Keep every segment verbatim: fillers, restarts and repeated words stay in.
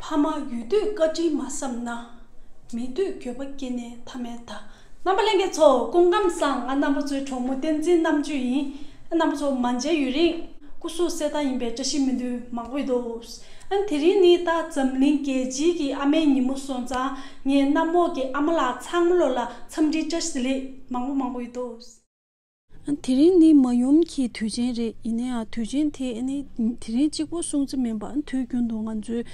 ཕ་མ་ཡོད་དུས་བཀའ་དྲིན་མ་བསམ་ན། མེད་དུས་འགྱོད་པ་སྐྱེས་ནས་མཐའ་མེད་ད། རྣམ་པ་ལྷན་རྒྱས་ཚོ་སྐུ་ཁམས་བཟང་། ང་རྣམ་པ་ཚོའི་གྲོགས་མོ་བསྟན་འཛིན་རྣམ་དཔྱོད་ཡིན། རྣམ་པ་ཚོ་མ་མཇལ་ཡུན་རིང་། སྐུ་གཟུགས་གསལ་ཐང་ཡིན་པའི་བཀྲ་ཤིས་སྨོན་འདུན་མང་པོ་ཡོད་དོ། ཨ་ནི་དེ་རིང་ནི་ད་འཛམ་གླིང་རྒྱལ་སྤྱིའི་གི་ཨ་མའི་ཉིན་མོ་སོང་ཙང་ངས་གནམ་འོག་གི་ཨ་མ་ལགས་ཚང་མ་ལོ་ལ་འཚམས་འདྲིའི་བཀྲ་ཤིས་བདེ་ལེགས་མང་པོ་མང་པོ་ཡོད་དོ། དེ་རིང་ནི་མ་ཡུམ་གྱི་དུས་ཆེན་རེད། ཡིན་ན་ཡང་དུས་ཆེན་དེ་ནི་དེ་རིང་གཅིག་པོ་སྲུང་རྩིས་མིན་པར་དུས་རྒྱུན་དུ་ང་ཚོའི་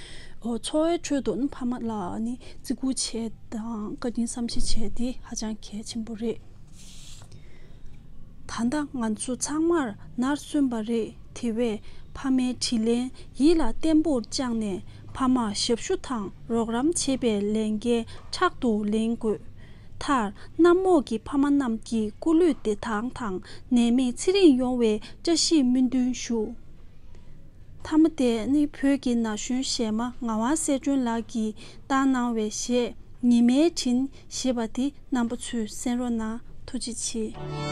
འཚོ་བའི་ཁྲོད་དུ་ཕ་མ་ལ་ནི་བརྩི་བཀུར་བྱེད་དང་བཀའ་དྲིན་བསམ་ཤེས་བྱེད་དེ་ཧ་ཅང་གལ་ཆེན་པོ་རེད། ད་ལྟ་ང་ཚོ་ཚང་མར་ནར་སོན་པ་རེད། དེ་བས་ཕ་མའི་དྲིན་ལན་ཡིད་ལ་བརྟན་པོར་བཅངས་ནས་ཕ་མར་ཞབས་ཞུ་དང་རོགས་རམ་བྱེད་པའི་ལས་འགན་ཕྲག་ཏུ་ལེན་དགོས། མཐར་གནམ་འོག་གི་ཕ་མ་རྣམས་ཀྱི་སྐུ་ལུས་བདེ་ཐང་དང་ནད་མེད་ཚེ་རིང་ཡོང་བའི་བཀྲ་ཤིས་སྨོན་འདུན་ཞུ། མཐའ་མ་དེ་ནི་བོད་ཀྱི་ན་གཞོན་གཞས་མ་ངག་དབང་གསལ་སྒྲོན་ལགས་ཀྱིས་བཏང་གནང་བའི་གཞས་ཉི་མའི་དྲིན་ཞེས་པ་དེ་རྣམ་པ་ཚོས་གསན་རོགས་གནང་། ཐུགས་རྗེ་ཆེ།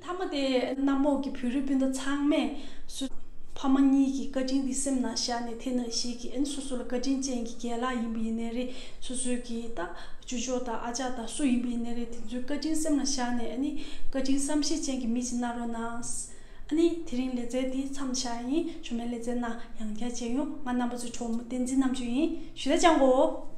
མཐའ་མ་དེ་གནམ་འོག་གི་བོད་རིགས་སྤུན་ཟླ་ཚང་མས་སུ་ཕ་མ་གཉིས་ཀྱི་བཀའ་དྲིན་འདི་སེམས་ནང་བཞག་ནས། དེ་ནང་བཞིན་གྱི་ཨ་ནི་སོ་སོ་ལ་བཀའ་དྲིན་ཅན་གྱི་རྒན་ལགས་ཡིན་པ་ཡིན་ནའི་རེད། སོ་སོའི་གི་ད་ཅོ་ཅོ་དང་ཨ་ཅག་དང་སུ་ཡིན་པ་ཡིན་ནའི་རེད། དེ་ཚོའི་བཀའ་དྲིན་སེམས་ལ་བཞག་ནས། ཨ་ནི་བཀའ་དྲིན་བསམ་ཤེས་ཅན་གྱི་མི་ཞིག་གནང་རོགས་གནང་། ཨ་ནི་དེ་རིང་ལེ་ཚན་འདི་མཚམས་བཞག་ཡིན། ཞོགས་པའི་ལེ་ཚན་ནང་ཡང་བསྐྱར་མཇལ་ཡོང་། ང་རྣམ་པ་ཚོའི་གྲོགས་མོ་བསྟན་འཛིན་རྣམ་དཔྱོད་ཡིན། ཞུ་ད་ཅང་གོ།